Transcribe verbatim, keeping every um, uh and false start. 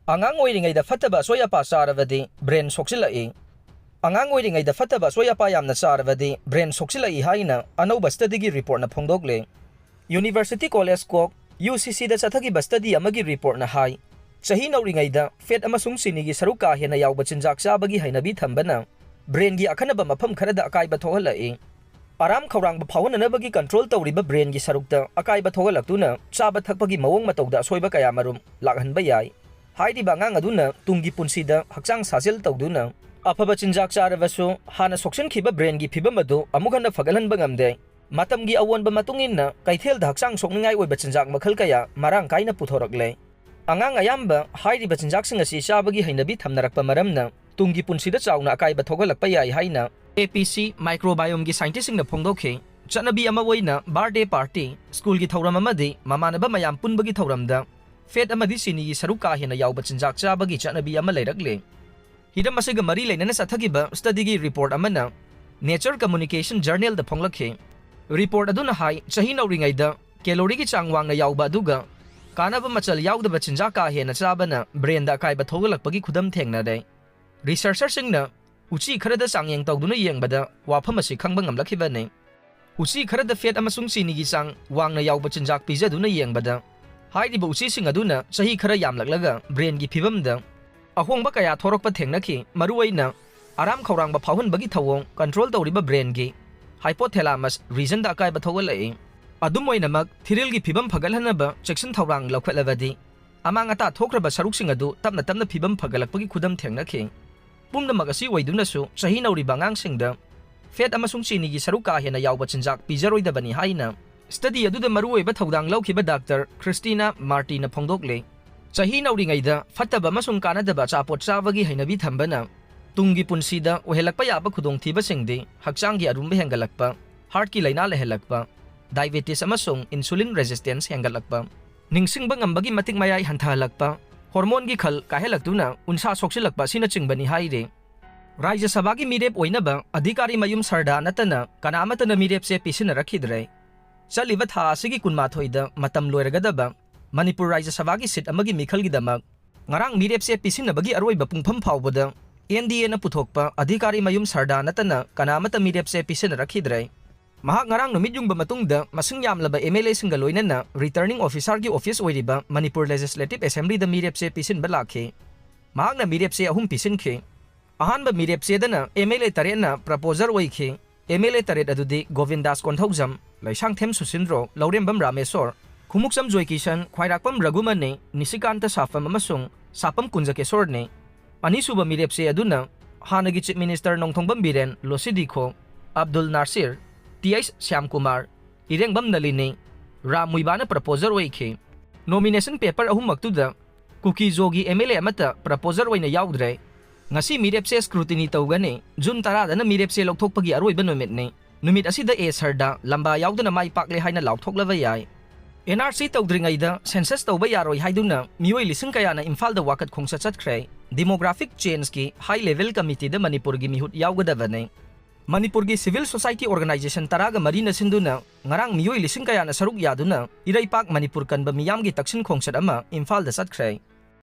ꯑꯉꯥꯡ ꯑꯣꯏꯔꯤꯉꯩꯗ ꯐꯠꯇꯕ ꯑꯁꯣꯏ ꯑꯄꯥ ꯆꯥꯔꯕꯗꯤ ꯕ꯭ꯔꯦꯟ ꯁꯣꯛꯆꯤꯜꯂꯛꯏ꯫ ꯑꯉꯥꯡ ꯑꯣꯏꯔꯤꯉꯩꯗ ꯐꯠꯇꯕ ꯑꯁꯣꯏ ꯑꯄꯥ ꯌꯥꯝꯅ ꯆꯥꯔꯕꯗꯤ ꯕ꯭ꯔꯦꯟ ꯁꯣꯛꯆꯤꯜꯂꯛꯏ ꯍꯥꯏꯅ ꯑꯅꯧꯕ ꯁ꯭ꯇꯗꯤꯒꯤ ꯔꯤꯄꯣꯔꯠꯅ ꯐꯣꯡꯗꯣꯛꯂꯦ꯫ ꯌꯨꯅꯤꯚꯔꯁꯤꯇꯤ ꯀꯣꯂꯦꯖ ꯀꯣꯛ, ꯌꯨ ꯁꯤ ꯁꯤꯗ ꯆꯠꯊꯈꯤꯕ ꯁ꯭ꯇꯗꯤ ꯑꯃꯒꯤ ꯔꯤꯄꯣꯔꯠꯅ ꯍꯥꯏ, ꯆꯍꯤ ꯅꯧꯔꯤꯉꯩꯗ ꯐꯦꯠ ꯑꯃꯁꯨꯡ ꯆꯤꯅꯤꯒꯤ ꯁꯔꯨꯛ ꯀꯥ ꯍꯦꯟꯅ ꯌꯥꯎꯕ ꯆꯤꯟꯖꯥꯛ ꯆꯥꯕꯒꯤ ꯍꯩꯅꯕꯤ ꯊꯝꯕꯅ ꯕ꯭ꯔꯦꯟꯒꯤ ꯑꯈꯟꯅꯕ ꯃꯐꯝ ꯈꯔꯗ ꯑꯀꯥꯏꯕ ꯊꯣꯛꯍꯜꯂꯛꯏ꯫ ꯑꯔꯥꯝ ꯈꯧꯔꯥꯡꯕ ꯐꯥꯎꯍꯟꯅꯅꯕꯒꯤ ꯀꯟꯇ꯭ꯔꯣꯜ ꯇꯧꯔꯤꯕ ꯕ꯭ꯔꯦꯟꯒꯤ ꯁꯔꯨꯛꯇ ꯑꯀꯥꯏꯕ ꯊꯣꯛꯍꯜꯂꯛꯇꯨꯅ ꯆꯥꯕ ꯊꯛꯄꯒꯤ ꯃꯑꯣꯡ ꯃꯇꯧꯗ ꯑꯁꯣꯏꯕ ꯀꯌꯥꯃꯔꯨꯝ ꯂꯥꯛꯍꯟꯕ ꯌꯥꯏ꯫ ꯍꯥꯏꯔꯤꯕ ꯑꯉꯥꯡ ꯑꯗꯨꯅ ꯇꯨꯡꯒꯤ ꯄꯨꯟꯁꯤꯗ ꯍꯛꯆꯥꯡ ꯁꯥꯖꯦꯜ ꯇꯧꯗꯨꯅ ꯑꯐꯕ ꯆꯤꯟꯖꯥꯛ ꯆꯥꯔꯕꯁꯨ ꯍꯥꯟꯅ ꯁꯣꯛꯆꯟꯈꯤꯕ ꯕ꯭ꯔꯦꯟꯒꯤ ꯐꯤꯕꯝ ꯑꯗꯨ ꯑꯃꯨꯛ ꯍꯟꯅ ꯐꯒꯠꯍꯟꯕ ꯉꯝꯗꯦ꯫ ꯃꯇꯝꯒꯤ ꯑꯑꯣꯟꯕ ꯃꯇꯨꯡ ꯏꯟꯅ ꯀꯩꯊꯦꯜꯗ ꯍꯛꯆꯥꯡ ꯁꯣꯛꯅꯤꯡꯉꯥꯏ ꯑꯣꯏꯕ ꯆꯤꯟꯖꯥꯛ ꯃꯈꯜ ꯀꯌꯥ ꯃꯔꯥꯡ ꯀꯥꯏꯅ ꯄꯨꯊꯣꯔꯛꯂꯦ꯫ ꯑꯉꯥꯡ ꯑꯌꯥꯝꯕ ꯍꯥꯏꯔꯤꯕ ꯆꯤꯟꯖꯥꯛꯁꯤꯡ ꯑꯁꯤ ꯆꯥꯕꯒꯤ ꯍꯩꯅꯕꯤ ꯊꯝꯅꯔꯛꯄ ꯃꯔꯝꯅ ꯇꯨꯡꯒꯤ ꯄꯨꯟꯁꯤꯗ ꯆꯥꯎꯅ ꯑꯀꯥꯏꯕ ꯊꯣꯛꯍꯜꯂꯛꯄ ꯌꯥꯏ ꯍꯥꯏꯅ ꯑꯦ ꯄꯤ ꯁꯤ ꯃꯥꯏꯀ꯭ꯔꯣꯕꯥꯏꯑꯣꯝꯒꯤ ꯁꯥꯏꯟꯇꯤꯁꯁꯤꯡꯅ ꯐꯣꯡꯗꯣꯛꯈꯤ꯫ ꯆꯠꯅꯕꯤ ꯑꯃ ꯑꯣꯏꯅ ꯕꯥꯔꯗꯦ ꯄꯥꯔꯇꯤ, ꯁ꯭ꯀꯨꯜꯒꯤ ꯊꯧꯔꯝ ꯑꯃꯗꯤ ꯃꯃꯥꯟꯅꯕ ꯃꯌꯥꯝ ꯄꯨꯟꯕꯒꯤ ꯊꯧꯔꯝꯗ ꯐꯦꯠ ꯑꯃꯗꯤ ꯆꯤꯅꯤꯒꯤ ꯁꯔꯨꯛ ꯀꯥ ꯍꯦꯟꯅ ꯌꯥꯎꯕ ꯆꯤꯟꯖꯥꯛ ꯆꯥꯕꯒꯤ ꯆꯠꯅꯕꯤ ꯑꯃ ꯂꯩꯔꯛꯂꯦ꯫ ꯍꯤꯔꯝ ꯑꯁꯤꯒ ꯃꯔꯤ ꯂꯩꯅꯅ ꯆꯠꯊꯈꯤꯕ ꯁ꯭ꯇꯗꯤꯒꯤ ꯔꯤꯄꯣꯔꯠ ꯑꯃꯅ ꯅꯦꯆꯔ ꯀꯝꯃ꯭ꯌꯨꯅꯤꯀꯦꯁꯟ ꯖꯔꯅꯦꯜꯗ ꯐꯣꯡꯂꯛꯈꯤ꯫ ꯔꯤꯄꯣꯔꯠ ꯑꯗꯨꯅ ꯍꯥꯏ, ꯆꯍꯤ ꯅꯧꯔꯤꯉꯩꯗ ꯀꯦꯂꯣꯔꯤꯒꯤ ꯆꯥꯡ ꯋꯥꯡꯅ ꯌꯥꯎꯕ ꯑꯗꯨꯒ ꯀꯥꯟꯅꯕ ꯃꯆꯜ ꯌꯥꯎꯗꯕ ꯆꯤꯟꯖꯥꯛ ꯀꯥ ꯍꯦꯟꯅ ꯆꯥꯕꯅ ꯕ꯭ꯔꯦꯟꯗ ꯑꯀꯥꯏꯕ ꯊꯣꯛꯍꯜꯂꯛꯄꯒꯤ ꯈꯨꯗꯝ ꯊꯦꯡꯅꯔꯦ꯫ ꯔꯤꯁꯔꯆꯔꯁꯤꯡꯅ ꯎꯆꯤ ꯈꯔꯗ ꯆꯥꯡꯌꯦꯡ ꯇꯧꯗꯨꯅ ꯌꯦꯡꯕꯗ ꯋꯥꯐꯝ ꯑꯁꯤ ꯈꯪꯕ ꯉꯝꯂꯛꯈꯤꯕꯅꯤ꯫ ꯎꯆꯤ ꯈꯔꯗ ꯐꯦꯠ ꯑꯃꯁꯨꯡ ꯆꯤꯅꯤꯒꯤ ꯆꯥꯡ ꯋꯥꯡꯅ ꯌꯥꯎꯕ ꯆꯤꯟꯖꯥꯛ ꯄꯤꯖꯗꯨꯅ ꯌꯦꯡꯕꯗ, ꯍꯥꯏꯔꯤꯕ ꯎꯆꯤꯁꯤꯡ ꯑꯗꯨꯅ ꯆꯍꯤ ꯈꯔ ꯌꯥꯝꯂꯛꯂꯒ ꯕ꯭ꯔꯦꯟꯒꯤ ꯐꯤꯕꯝꯗ ꯑꯍꯣꯡꯕ ꯀꯌꯥ ꯊꯣꯔꯛꯄ ꯊꯦꯡꯅꯈꯤ꯫ ꯃꯔꯨꯑꯣꯏꯅ ꯑꯔꯥꯝ ꯈꯧꯔꯥꯡꯕ ꯐꯥꯎꯍꯟꯕꯒꯤ ꯊꯧꯑꯣꯡ ꯀꯟꯇ꯭ꯔꯣꯜ ꯇꯧꯔꯤꯕ ꯕ꯭ꯔꯦꯟꯒꯤ ꯍꯥꯏꯄꯣꯊꯦꯂꯥꯃꯁ ꯔꯤꯖꯟꯗ ꯑꯀꯥꯏꯕ ꯊꯣꯛꯍꯜꯂꯛꯏ꯫ ꯑꯗꯨꯝ ꯑꯣꯏꯅꯃꯛ, ꯊꯤꯔꯤꯜꯒꯤ ꯐꯤꯕꯝ ꯐꯒꯠꯍꯟꯅꯕ ꯆꯦꯛꯁꯤꯟ ꯊꯧꯔꯥꯡ ꯂꯧꯈꯠꯂꯕꯗꯤ, ꯑꯃꯥꯡ ꯑꯇꯥ ꯊꯣꯛꯈ꯭ꯔꯕ ꯁꯔꯨꯛꯁꯤꯡ ꯑꯗꯨ ꯇꯞꯅ ꯇꯞꯅ ꯐꯤꯕꯝ ꯐꯒꯠꯂꯛꯄꯒꯤ ꯈꯨꯗꯝ ꯊꯦꯡꯅꯈꯤ꯫ ꯄꯨꯝꯅꯃꯛ ꯑꯁꯤ ꯑꯣꯏꯗꯨꯅꯁꯨ, ꯆꯍꯤ ꯅꯧꯔꯤꯕ ꯑꯉꯥꯡꯁꯤꯡꯗ ꯐꯦꯠ ꯑꯃꯁꯨꯡ ꯆꯤꯅꯤꯒꯤ ꯁꯔꯨꯛ ꯀꯥ ꯍꯦꯟꯅ ꯌꯥꯎꯕ ꯆꯤꯟꯖꯥꯛ ꯄꯤꯖꯔꯣꯏꯗꯕꯅꯤ ꯍꯥꯏꯅ ꯁ꯭ꯇꯗꯤ ꯑꯗꯨꯗ ꯃꯔꯨꯑꯣꯏꯕ ꯊꯧꯗꯥꯡ ꯂꯧꯈꯤꯕ ꯗꯥꯛꯇꯔ ꯈ꯭ꯔꯤꯁꯇꯤꯅꯥ ꯃꯥꯔꯇꯤꯅ ꯐꯣꯡꯗꯣꯛꯂꯤ꯫ ꯆꯍꯤ ꯅꯧꯔꯤꯉꯩꯗ ꯐꯠꯇꯕ ꯑꯃꯁꯨꯡ ꯀꯥꯟꯅꯗꯕ ꯑꯆꯥꯄꯣꯠ ꯆꯥꯕꯒꯤ ꯍꯩꯅꯕꯤ ꯊꯝꯕꯅ ꯇꯨꯡꯒꯤ ꯄꯨꯟꯁꯤꯗ ꯑꯣꯏꯍꯜꯂꯛꯄ ꯌꯥꯕ ꯈꯨꯗꯣꯡꯊꯤꯕꯁꯤꯡꯗꯤ ꯍꯛꯆꯥꯡꯒꯤ ꯑꯔꯨꯝꯕ ꯍꯦꯟꯒꯠꯂꯛꯄ, ꯍꯥꯔꯠꯀꯤ ꯂꯥꯏꯅꯥ ꯂꯩꯍꯜꯂꯛꯄ, ꯗꯥꯏꯕꯦꯇꯤꯁ ꯑꯃꯁꯨꯡ ꯏꯟꯁꯨꯂꯤꯟ ꯔꯦꯁꯤꯁꯇꯦꯟꯁ ꯍꯦꯟꯒꯠꯂꯛꯄ, ꯅꯤꯡꯁꯤꯡꯕ ꯉꯝꯕꯒꯤ ꯃꯇꯤꯛ ꯃꯌꯥꯏ ꯍꯟꯊꯍꯜꯂꯛꯄ, ꯍꯣꯔꯃꯣꯟꯒꯤ ꯈꯜ ꯀꯥꯏꯍꯜꯂꯛꯇꯨꯅ ꯎꯟꯁꯥ ꯁꯣꯛꯆꯤꯜꯂꯛꯄ ꯑꯁꯤꯅꯆꯤꯡꯕꯅꯤ ꯍꯥꯏꯔꯤ꯫ ꯔꯥꯖ꯭ꯌ ꯁꯚꯥꯒꯤ ꯃꯤꯔꯦꯞ ꯑꯣꯏꯅꯕ ꯑꯙꯤꯀꯥꯔꯤ ꯃꯌꯨꯝ ꯁꯔꯗꯥ ꯅꯠꯇꯅ ꯀꯅꯥ ꯑꯃꯠꯇꯅ ꯃꯤꯔꯦꯞ ꯆꯦ ꯄꯤꯁꯤꯟꯅꯔꯛꯈꯤꯗ꯭ꯔꯦ꯫ ꯆꯠꯂꯤꯕ ꯊꯥ ꯑꯁꯤꯒꯤ ꯀꯨꯟꯃꯥꯊꯣꯏꯗ ꯃꯇꯝ ꯂꯣꯏꯔꯒꯗꯕ ꯃꯅꯤꯄꯨꯔ ꯔꯥꯖ꯭ꯌ ꯁꯚꯥꯒꯤ ꯁꯤꯠ ꯑꯃꯒꯤ ꯃꯤꯈꯜꯒꯤꯗꯃꯛ ꯉꯔꯥꯡ ꯃꯤꯔꯦꯞꯁꯦ ꯄꯤꯁꯤꯟꯅꯕꯒꯤ ꯑꯔꯣꯏꯕ ꯄꯨꯡꯐꯝ ꯐꯥꯎꯕꯗ ꯑꯦꯟ ꯗꯤ ꯑꯦꯅ ꯄꯨꯊꯣꯛꯄ ꯑꯙꯤꯀꯥꯔꯤ ꯃꯌꯨꯝ ꯁꯔꯗꯥ ꯅꯠꯇꯅ ꯀꯅꯥ ꯑꯃꯠꯇ ꯃꯤꯔꯦꯞꯁꯦ ꯄꯤꯁꯤꯟꯅꯔꯛꯈꯤꯗ꯭ꯔꯦ꯫ ꯃꯍꯥꯛ ꯉꯔꯥꯡ ꯅꯨꯃꯤꯠ ꯌꯨꯡꯕ ꯃꯇꯨꯡꯗ ꯃꯁꯤꯡ ꯌꯥꯝꯂꯕ ꯑꯦꯝ ꯑꯦꯜ ꯑꯦꯁꯤꯡꯒ ꯂꯣꯏꯅꯅ ꯔꯤꯇꯔꯅꯤꯡ ꯑꯣꯐꯤꯁꯥꯔꯒꯤ ꯑꯣꯐꯤꯁ ꯑꯣꯏꯔꯤꯕ ꯃꯅꯤꯄꯨꯔ ꯂꯦꯖꯤꯁꯂꯦꯇꯤꯚ ꯑꯦꯁꯦꯝꯕ꯭ꯂꯤꯗ ꯃꯤꯔꯦꯞꯁꯦ ꯄꯤꯁꯤꯟꯕ ꯂꯥꯛꯈꯤ꯫ ꯃꯍꯥꯛꯅ ꯃꯤꯔꯦꯞꯁꯦ ꯑꯍꯨꯝ ꯄꯤꯁꯤꯟꯈꯤ꯫ ꯑꯍꯥꯟꯕ ꯃꯤꯔꯦꯞꯆꯦꯗꯅ ꯑꯦꯝ ꯑꯦꯜ ꯑꯦ ꯇꯔꯦꯠꯅ ꯄ꯭ꯔꯄꯣꯖꯔ ꯑꯣꯏꯈꯤ꯫ ꯑꯦꯝ ꯑꯦꯜ ꯑꯦ ꯇꯔꯦꯠ ꯑꯗꯨꯗꯤ ꯒꯣꯕꯤꯟꯗꯥꯁ ꯀꯣꯟꯊꯧꯖꯝ, ꯂꯩꯁꯥꯡꯊꯦꯝ ꯁꯨꯁꯤꯟꯗ꯭ꯔꯣ, ꯂꯧꯔꯦꯝꯕꯝ ꯔꯥꯃꯦꯁꯣꯔ, ꯈꯨꯃꯨꯛꯆꯝ ꯖꯣꯏꯀꯤꯁꯟ, ꯈ꯭ꯋꯥꯏꯔꯥꯛꯄꯝ ꯔꯘꯨꯃꯅꯤ, ꯅꯤꯁꯤꯀꯥꯟꯇ ꯁꯥꯐꯝ ꯑꯃꯁꯨꯡ ꯁꯥꯄꯝ ꯀꯨꯟꯖꯀꯦꯁꯣꯔꯅꯤ꯫ ꯑꯅꯤꯁꯨꯕ ꯃꯤꯔꯦꯞꯆꯦ ꯑꯗꯨꯅ ꯍꯥꯟꯅꯒꯤ ꯆꯤꯐ ꯃꯤꯅꯤꯁꯇꯔ ꯅꯣꯡꯊꯣꯡꯕꯝ ꯕꯤꯔꯦꯟ, ꯂꯣꯁꯤꯗꯤ ꯈꯣ, ꯑꯕꯗꯨꯜ ꯅꯥꯁꯤꯔ, ꯇꯤ ꯑꯩꯆ ꯁ꯭ꯌꯥꯝꯀꯨꯃꯥꯔ, ꯏꯔꯦꯡꯕꯝ ꯅꯂꯤꯅꯤ, ꯔꯥꯝ ꯃꯨꯏꯕꯥꯅ ꯄ꯭ꯔꯄꯣꯖꯔ ꯑꯣꯏꯈꯤ꯫ ꯅꯣꯃꯤꯅꯦꯁꯟ ꯄꯦꯄꯔ ꯑꯍꯨꯝꯃꯛꯇꯨꯗ ꯀꯨꯀꯤ ꯖꯣꯒꯤ ꯑꯦꯝ ꯑꯦꯜ ꯑꯦ ꯑꯃꯠꯇ ꯄ꯭ꯔꯄꯣꯖꯔ ꯑꯣꯏꯅ ꯌꯥꯎꯗ꯭ꯔꯦ꯫ ꯉꯁꯤ ꯃꯤꯔꯦꯞꯁꯦ ꯁ꯭ꯀ꯭ꯔꯨꯇꯤꯅꯤ ꯇꯧꯒꯅꯤ꯫ ꯖꯨꯟ ꯇꯔꯥꯗꯅ ꯃꯤꯔꯦꯞꯁꯦ ꯂꯧꯊꯣꯛꯄꯒꯤ ꯑꯔꯣꯏꯕ ꯅꯨꯃꯤꯠꯅꯤ꯫ ꯅꯨꯃꯤꯠ ꯑꯁꯤꯗ ꯑꯦ ꯁꯔꯗꯥ ꯂꯝꯕꯥ ꯌꯥꯎꯗꯅ ꯃꯥꯏ ꯄꯥꯛꯂꯦ ꯍꯥꯏꯅ ꯂꯥꯎꯊꯣꯛꯂꯕ ꯌꯥꯏ꯫ ꯑꯦꯟ ꯑꯥꯔ ꯁꯤ ꯇꯧꯗ꯭ꯔꯤꯉꯩꯗ ꯁꯦꯟꯁꯁ ꯇꯧꯕ ꯌꯥꯔꯣꯏ ꯍꯥꯏꯗꯨꯅ ꯃꯤꯑꯣꯏ ꯂꯤꯁꯤꯡ ꯀꯌꯥꯅ ꯏꯝꯐꯥꯜꯗ ꯋꯥꯀꯠ ꯈꯣꯡꯆꯠ ꯆꯠꯈ꯭ꯔꯦ꯫ ꯗꯤꯃꯣꯒ꯭ꯔꯥꯐꯤꯛ ꯆꯦꯟꯖꯀꯤ ꯍꯥꯏ ꯂꯦꯚꯦꯜ ꯀꯃꯤꯇꯤꯗ ꯃꯅꯤꯄꯨꯔꯒꯤ ꯃꯤꯍꯨꯠ ꯌꯥꯎꯒꯗꯕꯅꯤ꯫ ꯃꯅꯤꯄꯨꯔꯒꯤ ꯁꯤꯚꯤꯜ ꯁꯣꯁꯥꯏꯇꯤ ꯑꯣꯔꯒꯅꯥꯏꯖꯦꯁꯟ ꯇꯔꯥꯒ ꯃꯔꯤꯅ ꯁꯤꯟꯗꯨꯅ ꯉꯔꯥꯡ ꯃꯤꯑꯣꯏ ꯂꯤꯁꯤꯡ ꯀꯌꯥꯅ ꯁꯔꯨꯛ ꯌꯥꯗꯨꯅ ꯏꯔꯩꯄꯥꯛ ꯃꯅꯤꯄꯨꯔ ꯀꯟꯕ ꯃꯤꯌꯥꯝꯒꯤ ꯇꯛꯁꯤꯟ ꯈꯣꯡꯆꯠ ꯑꯃ ꯏꯝꯐꯥꯜꯗ ꯆꯠꯈ꯭ꯔꯦ꯫